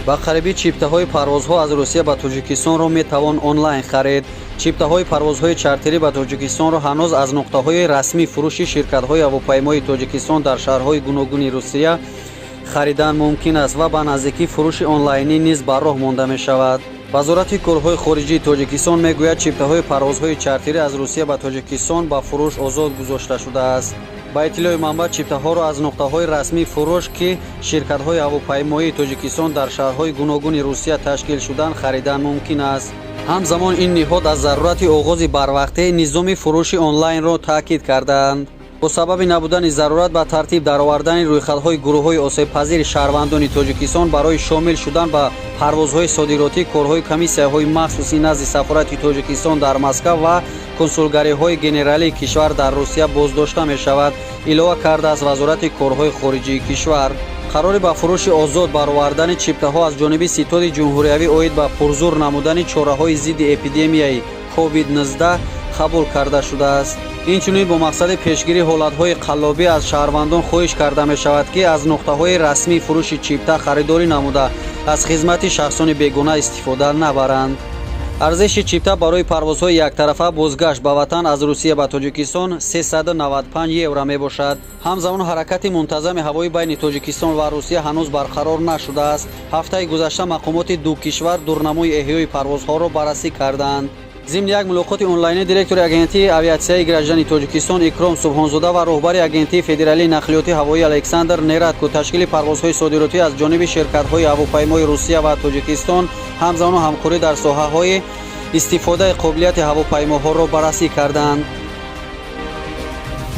Ба қарибӣ чиптаҳои парвозҳо аз Русия ба Тоҷикистонро метавон онлайн харид. Чиптаҳои парвозҳои чартерӣ ба Тоҷикистонро ҳанӯз аз нуқтаҳои расмии фурӯши ширкатҳои ҳавопаймоии Тоҷикистон дар шаҳрҳои гуногуни Русия харидан мумкин аст ва ба наздикӣ фурӯши онлайнӣ низ ба роҳ монда мешавад. Вазорати корҳои хориҷии Тоҷикистон мегӯяд, чиптаҳои парвозҳои чартерӣ аз Русия ба Тоҷикистон ба фурӯш озод гузошта шудааст. Ба иттилои манбаъ, чиптаҳоро аз нуқтаҳои расмии фурӯш, ки ширкатҳои ҳавопаймоии Тоҷикистон дар шаҳрҳои гуногуни Русия ташкил шуданд, харидан мумкин аст. Ҳамзамон ин ниҳод аз зарурати оғози барвақтии низоми фурӯши онлайнро таъкид кардаанд. Бо сабаби набудани зарурат ба тартиб даровардани рӯйхатҳои гурӯҳҳои осебпазири шаҳрвандони Тоҷикистон барои шомил шудан ба парвозҳои содиротӣ, корҳои комиссияҳои махсуси назди сафорати Тоҷикистон дар Москав ва консулгариҳои генералии кишвар дар Русия боздошта мешавад, илова кардааст Вазорати корҳои хориҷии кишвар. Қарори ба фурӯши озод баровардани чиптаҳо аз ҷониби Ситоди ҷумҳуриявӣ оид ба пурзур намудани чораҳои зидди эпидемияи COVID-19 қабул карда шудааст. Инчунин бо мақсади пешгирии ҳолатҳои қаллобӣ аз шаҳрвандон хоҳиш карда мешавад, ки аз нуқтаҳои расмии фурӯши чипта харидорӣ намуда, аз хизмати шахсони бегона истифода набаранд. Арзиши чипта барои парвозҳои яктарафа бозгашт ба ватан аз Русия ба Тоҷикистон 395 евро мебошад. Ҳамзамон ҳаракати мунтазами ҳавоӣ байни Тоҷикистон ва Русия ҳанӯз барқарор нашудааст. Ҳафтаи гузашта мақомоти ду кишвар дурнамои эҳёи парвозҳоро баррасӣ карданд. Зимни як мулоқоти онлайнӣ директори Агентии авиатсияи граждании Тоҷикистон Икром Субҳонзода ва роҳбари Агентии федералии нақлиёти ҳавоӣ Александр Нерадко ташкили парвозҳои содиротӣ аз ҷониби ширкатҳои ҳавопаймои Русия ва Тоҷикистон, ҳамзамон ҳамкорӣ дар соҳаҳои истифодаи қобилияти ҳавопаймоҳоро баррасӣ карданд.